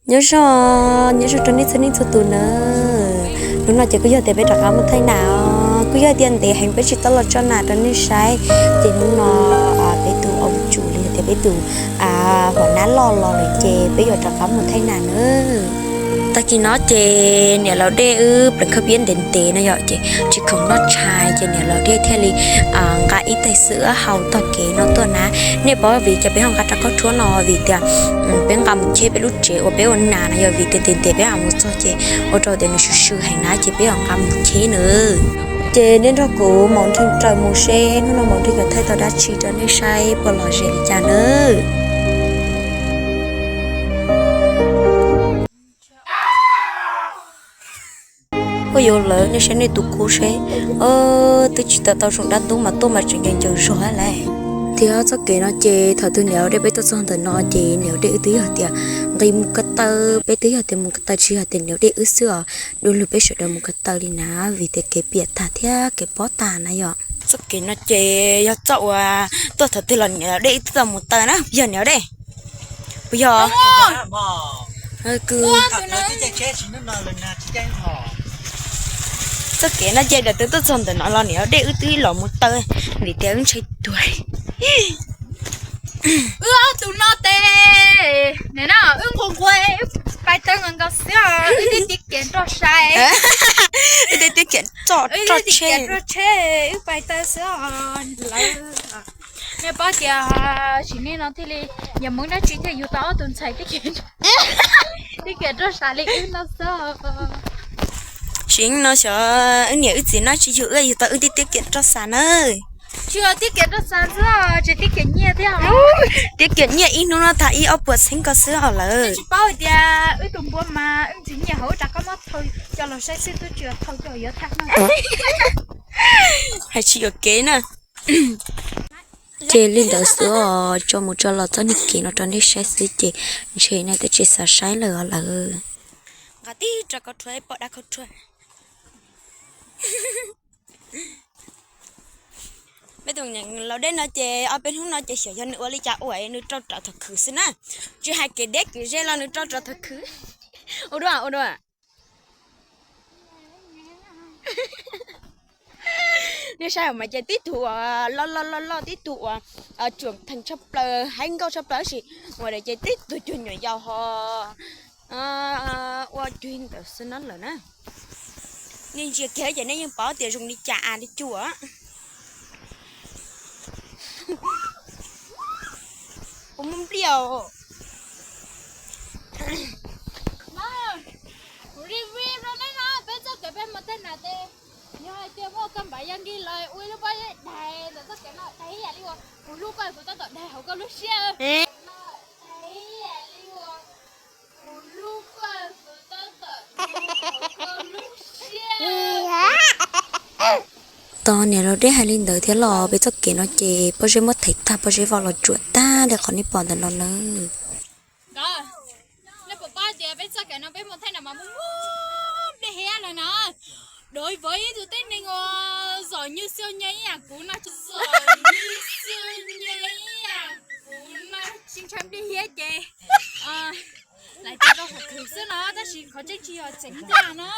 Nyob zoo, nyob zoo rau nej txhua leej txhua tus nawb. Hnub no ces kuj yog tias peb rov qab mus thaij nas os, kuj yog tias ntev heev peb tsis tau los tso nas rau nej saib. Ces hnub no peb tus au tsum los yog tias peb tus hua nab loj los lawm ces peb yuav rov qab mus thaij nas nawb. Tag kis no ces niam laus Dej wb pleev khawb piab ntev ntev no yom, ces tsis khoom noj tshais ces niam laus Dej thiaj li nqa ib tais xwb hau tog kev no tuaj na. Nej paub vim cas peb ho nqa rab khaub rhuab no? Vim tias peb nqa mus cheb peb lub tsev uas peb ua nas na yom, vim tias ntev ntev peb ho mus txog ces ua rau tias nws swm swm heev na ces peb ho nqa mus cheb nawb. Ces nej nrog kuv Maum Nrhee raws mus seb hnub no Maum Nrhee yuav thaij tau dab tsi rau nej saib puas lom zem li cas nawb. Ua yuav lawv nej saib nej tus kub seb, twb tsis tau tau zoo dab ntub mas tuaj mas tseem ncaws ncaws zog lawm. Thiab txoj kev no ces thaum twg niam laus Dej peb tuaj txog ntawm no ces niam laus Dej wb twb yog tias nqis mus ko taw, peb twb yog tias mus ko taw tsis yog tias niam laus Dej wb xwb os, du lug peb sawv daws mus ko taw li na, vim tias kev piam tag thiab kev pob tag na yom. Txoj kev no ces yog txoj uas tuaj thaum twg los niam laus Dej wb twb tau mus taw na, puas yog niam laus Dej? Puas yog? Txoj kev no ces thaum twg tuaj txog ntawm no los niam laus Dej wb twb los mus taw, vim tias wb ntshai tuag. Wb ob tug no tes, nim no wb nqus nqua, wb pais taw nkaus nkaus xwb os, wb twb tiav kiam nroj sai. Wb twb tiav kiam nroj tsheb, wb pais taw xwb os. Nej paub tias sim neej no thiaj li yog Hmoob dab tsi thiaj yug tau ob tug ntxhais tiav kiam nroj sai li wb no xwb. Sim neej no xyov wb niam wb txiv no tsis yug wb, yug tau wb twb tiav kiam nroj sai na. Tsis yog tiav kiam nroj sai xwb, tseem tiav kiam nyiaj thiab. Tiav kiam nyiaj ib hnub no tag ib ob puas txheeb ko xwb os lawm. Tsis paub tias wb tus npua mas wb ntxiv nyiaj hauv rov qab muab thau coj los saib xwb, twb tsis thau coj yuav thaj no. Hais tsis yuam kev na. Ces li ntawd xwb os, tso mus tso los txoj niag kev no rau nej saib xwb ces ntshe nej twb tsis xav saib lawm os lawm. Nqa tib rab khaub rhuab pom dab khaub rhuab. Peb tus niam laus Dej no ces ob peb hnub no ces xyov yog nws ua li cas ua nws rau rov thov khwv xwb na. Tsis hais kev deb kev ze los nws rau rov thov khwv. Ua dua ua dua. Nej saib mas ces tib tug uas loj loj loj loj, tib tug uas tsuam theem tshaj plaws, haib nkauj tshaj plaws, tab sis ua ces tib tug cuag nyuam yaus ho ua cuag li ntawd xwb no lawm na. Nej ntsia kiag ces nej yeej paub tias zoo li cas li cuag. Kuv muaj npliaj. Kuv review rau nej no, peb txoj kev peb mus tej nas tes, yog hais tias muaj koj npam yog nkig los ua ib lub pob zeb daig ntawm txoj kev no daig ib yam li uas kuv hlub koj, kuv tab tom daig hauv koj lub siab. Tos niam laus Dej hais li ntawd thiab los peb txoj kev no ces pob zeb muab thev tag, pob zeb voj los tsuam tag li qhov nej pom ntawm no nawb. Nej puas paub tias peb txoj kev no peb mus thaij nas mas muaj muaj npliaj hiab lawm na. Đối với ib tug tib neeg uas giỏi như siêu nhi ib yam kuv no, giỏi như siêu nhi ib yam kuv no, tsis ntshai npliaj hiab ces lawv tias rau qhov khwv xwb no, tab sis qhov tseeb tsis yog tseem ntag no.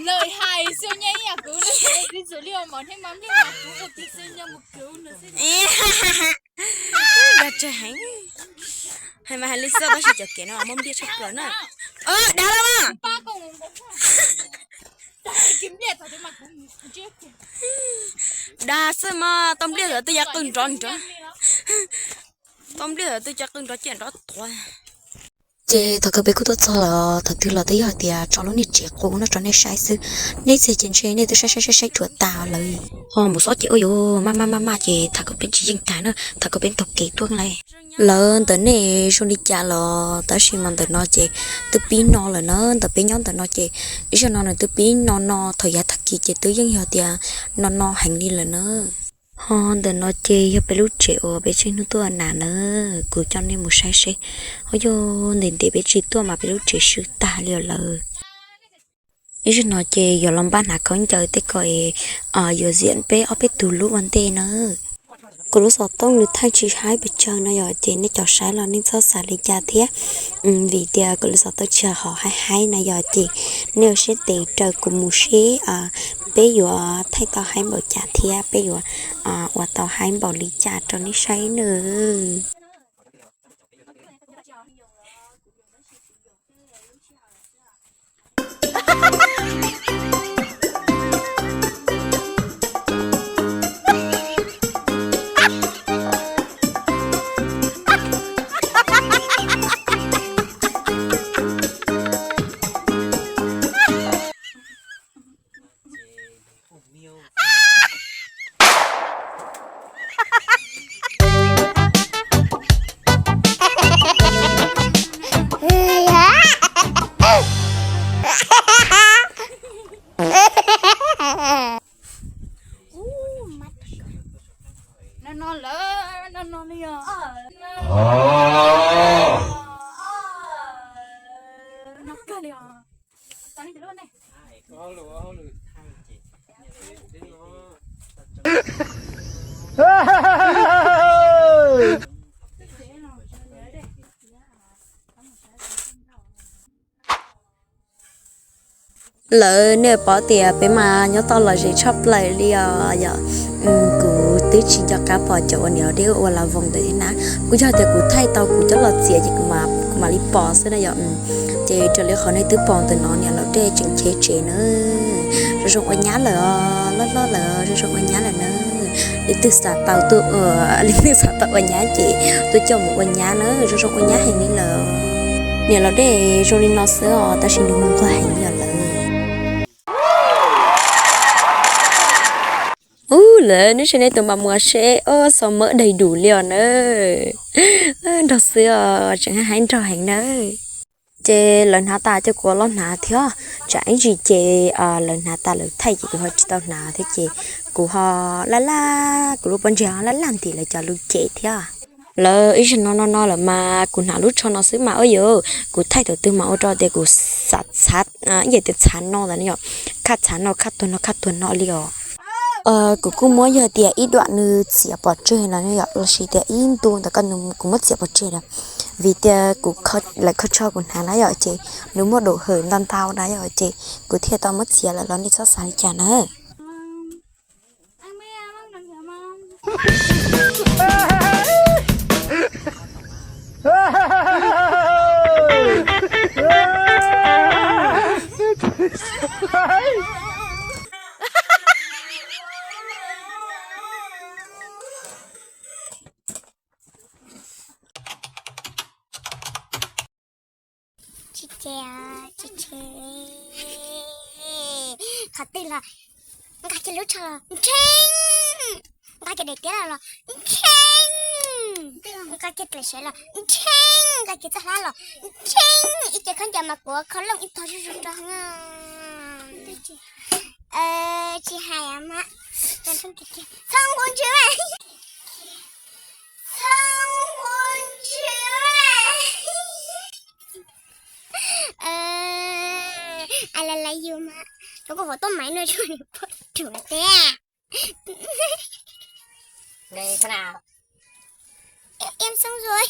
Lợi hại siêu nhi ib yam kuv no, ví dụ li uas mom neb mas npliaj mas kuv ua tiag siêu nhi mus khwv no xwb. Dag tsawg heev. Hais mas hais li xwb tab sis cov kev no muaj npliaj tshaj plaws na. Dag los mas. Dag xwb mas tau npliaj txawm twb yav qw nrov nrov. Tau npliaj txawm twb yav qw nrov ciaj nrov tuag. Ces thaum kawg peb kuj tuaj txog lawm, thaum twg los twb yog tias tso lub niag tsev qub no rau nej saib xwb. Nej txhia ces ntshe nej twb saib saib saib saib dhuav tas lawm. Ho mus xob ces ua yuav maj maj maj maj ces tham kom peb tsis yeej tag na, tham kom peb taug kev tuaj lawm. Lawv ntawm nej zoo li cas los tab sis mas ntawm no ces twb pib no lawm na, ntawm peb nyob ntawm no ces ib zaug no nws twb pib no no, thaum yav tag kis ces twb yeej yog tias no no heev li lawm na. Ho ntawm no ces yog peb lub tsev uas peb txhua hnub tuaj nas na, kuv coj nej mus saib seb. Ho yog ntev ntev peb tsis tuaj mas peb lub tsev swb tag li lawm. Ib zaug no ces yuav los npaj hnav khaub ncaws tej ko es yuav ziam peb ob peb tug lub ua ntej na. Kuv lub xov tooj nws thaij tsis haib pes tsawg no yom, ces nej cov saib los nej txhob xav li cas thiab, vim tias kuv lub xov tooj tsis hom haib haib no yom, ces nej ua siab ntev raws kuv mus seb peb yuav thaij tau haib npaum cas thiab peb yuav ua tau haib npaum li cas rau nej saib nawb. No no lawm, no no li os. No kawg li os. Lawv nej paub tias peb mas nyob tau lom zem tshaj plaws li os yom. Kuv twb tsis nco qab pom cov uas niam laus dej ua las voos ntawd thiab na. Kuv yog tias kuv thaij tau kuv coj los txiav ces kuv mam li pom xwb na yom. Ces raws li qhov nej twb pom ntawm no niam laus dej tseem cheb tsev na. Zoo zoo ua nyab lawm os, loj loj lawm os, zoo zoo ua nyab lawm na. Leej twg xav tau tuaj, leej twg xav tau ua nyab ces tuaj coj mus ua nyab na, zoo zoo ua nyab heev li lawm. Niam laus dej zoo li no xwb os, tab sis nws mus nquag heev li os lawm. Ub, lawv nej saib nej tus mas muag seb, ub, xo mab dais dus li os na. Nrog xwb os, tseem haib haib nrog heev na. Ces lawv hnav tas ces kuv los hnav thiab, tsam ib ntsis ces lawv hnav tas lawv thaij ces kuv ho tsis tau hnav thiab ces kuv ho laj laj, kuv lub pob ntseg ho laj laj ntim lawv cov lus ces thiab. Lawv ib zaug no no no lawm mas kuv hnav lub tsho no xwb mas ua yog kuv thaij thaum twg mas ua rau tias kuv xav, ib yam tias txhav no ntawd yom, khaj txhav no khaj tuag no khaj tuag no li os. Kuv kuj muab yog tias ib duam nws txiav pov tseg no yom, los sis tias ib ntu ntawd kuv muab txiav pov tseg lawm, vim tias kuv, lawv kho tsho kuv hnav na yom, ces nws muaj dum hawm ntau ntau na yom, ces kuv thiaj tau muab txiav lawm los nej txhob xav li cas na. Tsis tseg, tsis tseg. Qhov twg los nqa kiag lub tsho los ntshe, nqa kiag daim tiab los los ntshe, nqa kiag dlaim sev los ntshe, nqa kiag txoj hlab los ntshe, ib ce khaub ncaws mas kuv kho looj ib tog zuj zus rau. Tsis hais mas txhob nqus ntswg, txhob nqus ntswg. I love you mas, rau koj hov toj maiv no tsuas rau teb. Em xong rồi.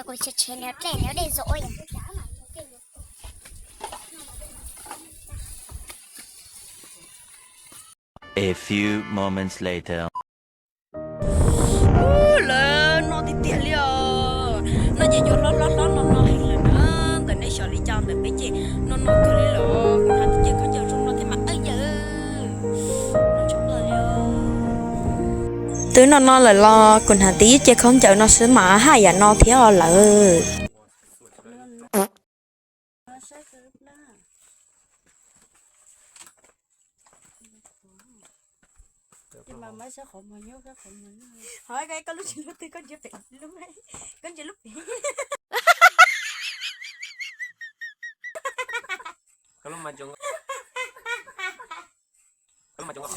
Kuv tsev tsev nws dlej nws dej zom. A few moments later. Lawv no tiag tiag li os. No ces yuav hlob hlob hlob no no heev lawm na. Ntawm nej xyov li cas ntawm peb ces no no kawg li los kuv hnav tib ce khaub ncaws zoo no thiab mas awj yawm. Twb no no lawm los kuv hnav tib ce khaub ncaws no xwb mas haj yam no thiab lawm.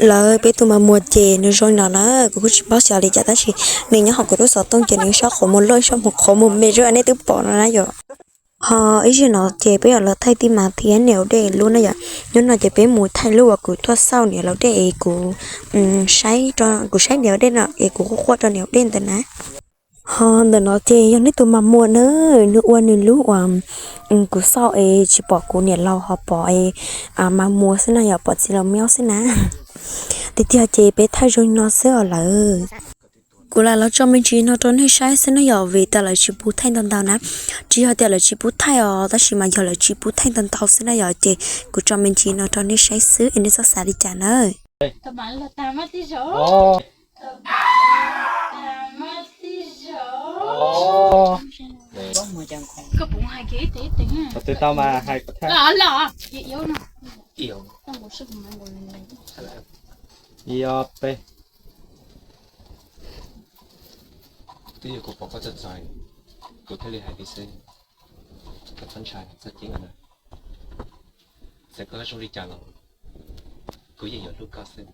Lawv peb tus mas muag ces nws zoo no na, kuv kuj tsis paub xyov li cas tab sis nws nyob hauv kuv lub xov tooj ces nws sab qhov muag loj sab qhov muag me zoo nej twb pom no na yom. Ho ib zaug no ces peb yuav los thaij tij mas thiab niam dej lub na yom. Hnub no ces peb mus thaij lub uas kuv tuaj xauj niam laus dej es kuv saib, kuv saib niam dej no es kuv quaj quaj rau niam dej ntawd na. Ho ntawm no ces yog neb tus mas muag na, nws ua nws lub uas kuv xauj es tsis pom kuv niam laus ho pom es mas muag xwb na yom, pom txiv laus miob xwb na. Tiag tiag ces peb thaij zoo no xwb os lawm. Kuv lam los tso me ntsis no rau nej saib xwb na yom, vim tias lawv tsis pub thaij ntau ntau na. Tsis yog tias lawv tsis pub thaij os, tab sis mas yog lawv tsis pub thaij ntau ntau xwb na yom, ces kuv tso me ntsis no rau nej saib xwb es nej txhob xav li cas na. Twb yog kuv pom koj txog txog, kuv thiaj li hais li xwb. Koj txhob ntshai txog ceeb na, txawm koj zoo li cas los kuv yeej yuav hlub koj xwb.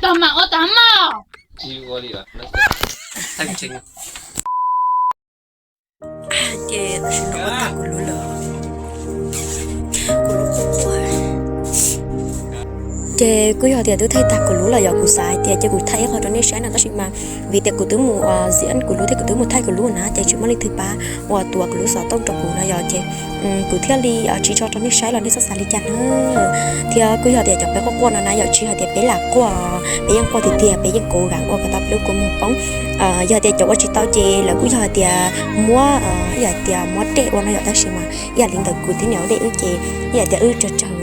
Tag mas ua tag mas. Ces tam sim no ua tag kuv lub lawm. Ces kuj yog tias twb thaij tag kuv lub lawm yog kuv xav hais tias cia kuv thaij ib qho rau nej saib no tab sis mas vim tias kuv twb mus ziv kuv lub thiab kuv twb mus thaij kuv lub na ces tsis muaj leej twg pab uas tuav kuv lub xov tooj rau kuv no yog ces kuv thiaj li tsis tso rau nej saib los nej txhob xav li cas na. Thiab kuj yog tias cov peb quaj quaj no na yog tsis hais tias peb lam quaj, peb yeej quaj tiag tiag, peb yeej kov gas ua kom tau peb lub kua muag poob. Yog tias cov ua tsis tau ces lawv kuj yog hais tias muab, yog hais tias muab dej ua no yom, tab sis mas ib yam li ntawd kuv thiab niam dej wb ces ib yam tias wb tsawg tsawg,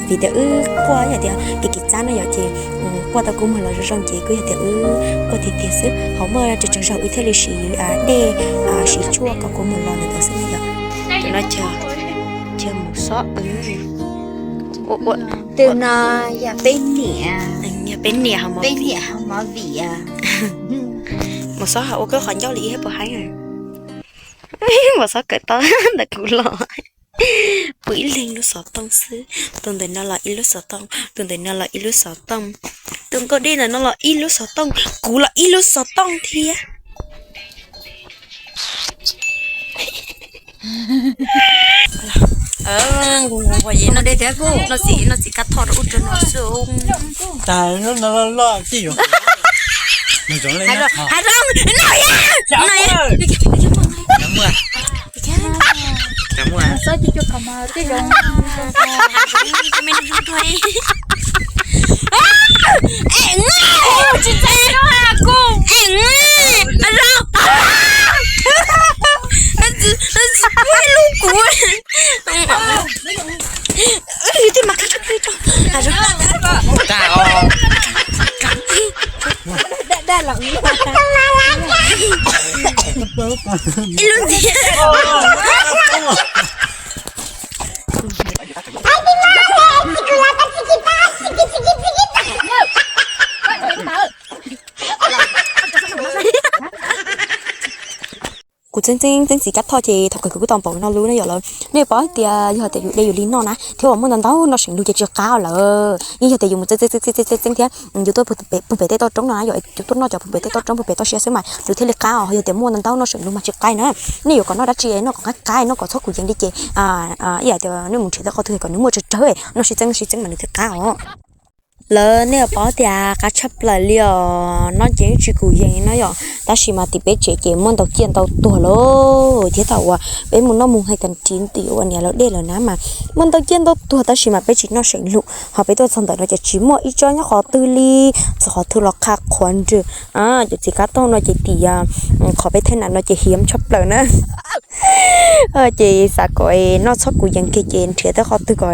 vim tias wb quaj ib yam tias kev kev txab no yom ces quaj tau kua muag los zoo zoo ces kuj yog tias wb quaj tiag tiag xwb, ho muaj tsawg tsawg zaug wb thiaj li siv dej, siv tshuaj kom kua muag los ntawd xwb na yom. Cov no ces mus xob, ua ua, tus no yog peb niam, yog peb niam ho peb niam ho mov vim mus xob ho ua koj qhov ncauj li ib hab puas heev. Mus xob kawm tau ntawm kuv los. Pw ib leeg lub xov tooj xwb, tus ntawm no los ib lub xov tooj, tus ntawm no los ib lub xov tooj, tus nkauj dej ntawm no los ib lub xov tooj, kuv los ib lub xov tooj thiab. Noj txiv, noj txiv kab thoj rau ub rau no xwb. Hais rau, hais rau, no ya. Ib lub ntxiv. Kuv txeeb txeeb txiv kab thoj ces thaum kawg kuv kuj tau npaum no lub na yom lawm. Nej paub tias yog tias yus de yus li noj na thiab uas muaj ntau ntau noj seem lug ces tsis qab lawm. Yeej yog tias yus mus txeeb txeeb txeeb txeeb txeeb thiab yus tuaj puag pem tej toj roob no na yom, yus tuaj noj cov puag pem tej toj roob puag pem toj siab xwb mas nws thiaj li qab os. Yog tias muaj ntau ntau noj seem lug mas tsis qab na. Nej yuav kom noj dab tsi noj kom qab qab, noj kom txhob kuv yees li ces ib yam tias nej mus nrhiav tej qhov twg kom nws muaj tsawg tsawg, noj sib txeeb sib txeeb mas nws thiaj qab os. Lawv nej paub tias qab tshaj plaws li os, noj ces yeej tsis kuv yees no yom, tab sis mas tim peb tsev ces muaj ntau ciaj ntau tuag lauj. Thiab thaum uas peb mus noj mus hais tias ris ntim ua niam laus dej lawm na mas muaj ntau ciaj ntau tuag tab sis mas peb tsis noj seem lug, ho peb tuaj txog ntawm no ces tsis muaj ib tsob nyob qhov twg li, txog qhov twg los qhab qhuav nrwg. Cov txiv kab thoj no ces tim qhov peb thaij na no ces hiam tshaj plaws na. Ces xav kom noj txhob kuv yees kiag ces nrhiav tej qhov twg kom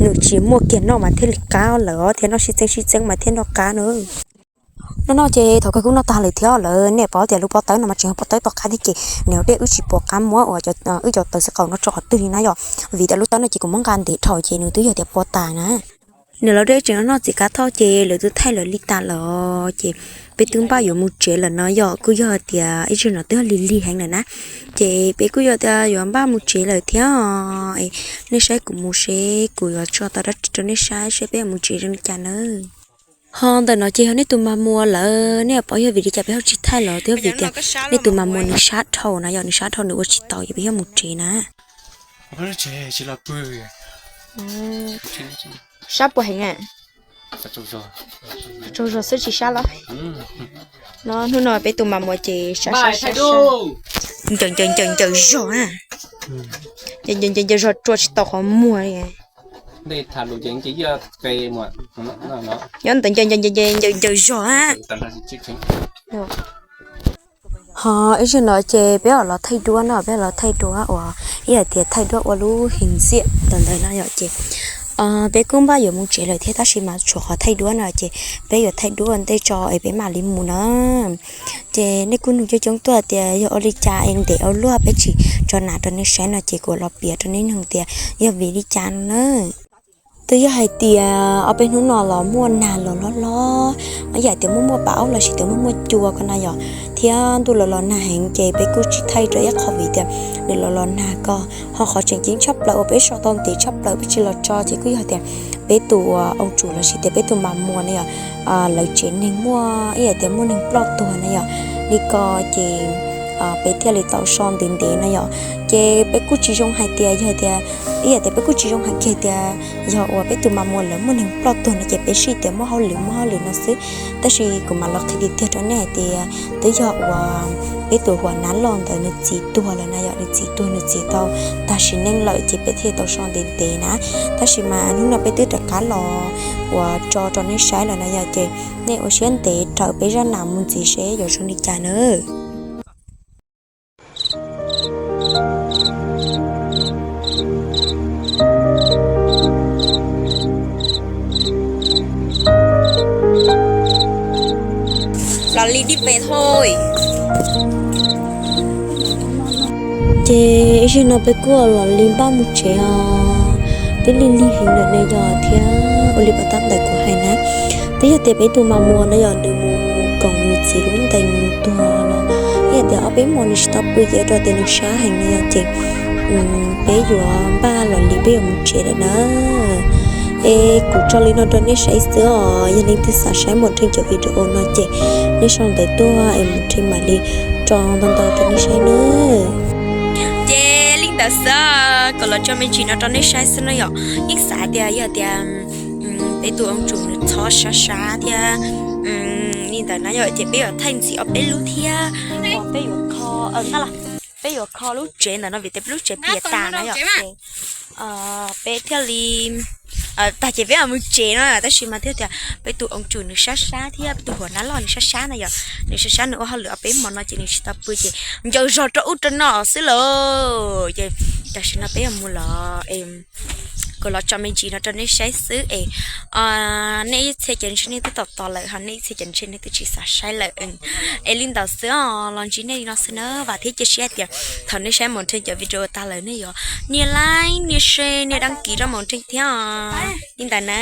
nws tsis muaj kiag noj mas thiaj li qab lawm os, thiab noj sib txeeb sib txeeb mas thiaj noj qab na. Noj noj ces thaum kawg kuj noj tag lawm thiab lawm. Nej paub tias lub pob tawb no mas tsis yog pob tawb toj qab thiab ces niam dej wb tsis pom qab muab uas wb cov tawv xwb qaum no tso qhov twg li na yom, vim tias lub tawb no ces kuv muab nqa ntev dhau ces nws twb yog tias pov tas na. Niam laus dej tseem noj txiv kav thoj ces lawv twb thaij lawv li tas lawm ces peb twb npaj yuav mus tsev lawm no yom. Kuj yog tias ib zaug no twb lig lig heev lawm na, ces peb kuj yog tias yuav npaj mus tsev lawm thiab. Nej saib kuv mus seb kuv yuav tso tau dab tsi rau nej saib seb peb yuav mus tsev zoo li cas nawb. Ho ntawm no ces yog nej tus mas muas lawv, nej pom yog vim li cas peb ho tsis thaij los twb yog vim tias nej tus mas muas nws sab dhau na yom, nws sab dhau nws ua tsis tau ces peb yuav mus tsev na. Sab puas heev na? Tsaug zog xwb tsis sab los? No hnub no peb tus mas muas ces sab sab sab, ncaws ncaws ncaws zog na, ncaws ncaws zog rua tsis tau qhov muag li. Nyob ntawd ncaws ncaws ncaws zog na. Ho ib zaug no ces peb los thaij duab no, peb los thaij duab uas ib hais tias thaij duab ua lub heev xiam ntawd ntawd no yom ces peb kuj npaj yuav mus tsev lawm thiab tab sis mas tshuav qhov thaij duab no ces peb yuav thaij duab ua ntej tso es peb mam li mus na. Ces nej kuj nug coob coob tuaj tias yog ua li cas es ntev ua luaj peb tsis tso nas rau nej saib no ces kuv los piav rau nej mloog tias yog vim li cas no na. Twb yog hais tias ob peb hnub no los muaj nag los hlob hlob, ib yam tias muaj muaj pam aub los sis tias muaj muaj cua ko na yom, thiab ntuj los los nag heev ces peb kuj tsis thaij rau ib qho vim tias nws los los nag ko. Ho qhov tseem ceeb tshaj plaws uas peb so tau ntev tshaj plaws peb tsis los tso ces kuj yog tias peb tus uas oom tsum los sis tias peb tus mas muas na yom, lawv tsev neeg muaj ib yam tias muaj neeg ploj tuag na yom, li ko ces peb thiaj li tau so ntev ntev na yom. Ces peb kuj tsis zoo hais tias yog tias, ib yam tias peb kuj tsis zoo hais kiag tias yog uas peb tus mas muas lawv muaj neeg ploj tuag no ces peb sij tias muaj hauj lwm muaj hauj lwm no xwb. Tab sis kuv mam los qhia tiag tiag rau nej hais tias twb yog uas peb tus huas nab loj ntawd nws txiv tuag lawm na yom, nws txiv tuag nws txiv tau tag sim neej lawm ces peb thiaj tau so ntev ntev na. Tab sis mas hnub no peb twb rov qab los uas tso rau nej saib lawm na yom, ces nej ua siab ntev raws peb zaj nas mus ntxiv seb yuav zoo li cas na. Los li dib pe thoj. Ces ib zaug no peb kuj los li npaj mus tsev os. Twb lig lig heev lawm ne yom, thiab ua li pas tab ntawm kuv hais na, twb yog tias peb tus mas muas na yom, nws mus koom nws txiv lub ntees tuag los ib yam tias ob peb hmos nws tsis tau pw ces ua rau tias nws sab heev na yom, ces peb yuav npaj los li peb yuav mus tsev lawm na. Es kuv tso li no rau nej saib xwb os, yog leej twg xav saib Muam Nrheej cov video no ces nej sau ntawv tuaj es Muam Nrheej mam li tso ntau ntau rau nej saib na. Ces li ntawd xwb, kom los tso me ntsis no rau nej saib xwb no yom. Yeej xav tias yog tias peb tus oom tsum nws txhob sab sab thiab li ntawd na yom, ces peb yuav thaij ntxiv ob peb lub thiab. Peb yuav kho, peb yuav kho lub tsev ntawm no vim tias peb lub tsev piam tas na yom, ces peb thiaj li tag ces peb mam mus tsev no, tab sis mas thiaj tias peb tus oom tsum nws sab sab thiab peb tus huas nab loj nws sab sab na yom, nws sab sab nws ua hauj lwm ob peb hmo no ces nws tsis tau pw ces ncaws zog rau ub rau no xwb lauj. Ces tam sim no peb yuav mus los es kuv los tso me ntsis no rau nej saib xwb es nej ib txhia cov ntshe nej twb tom tos lawm ho nej ib txhia cov ntshe nej twb tsis xav saib lawm. Es li ntawd xwb os, los ntsib nej li no xwb na, vam thiab cia siab hais tias thaum nej saib Muam Nrheej cov video tag lawm nej yuav nias like nias share nias đăng ký rau Muam Nrheej thiab os. Li ntawd na.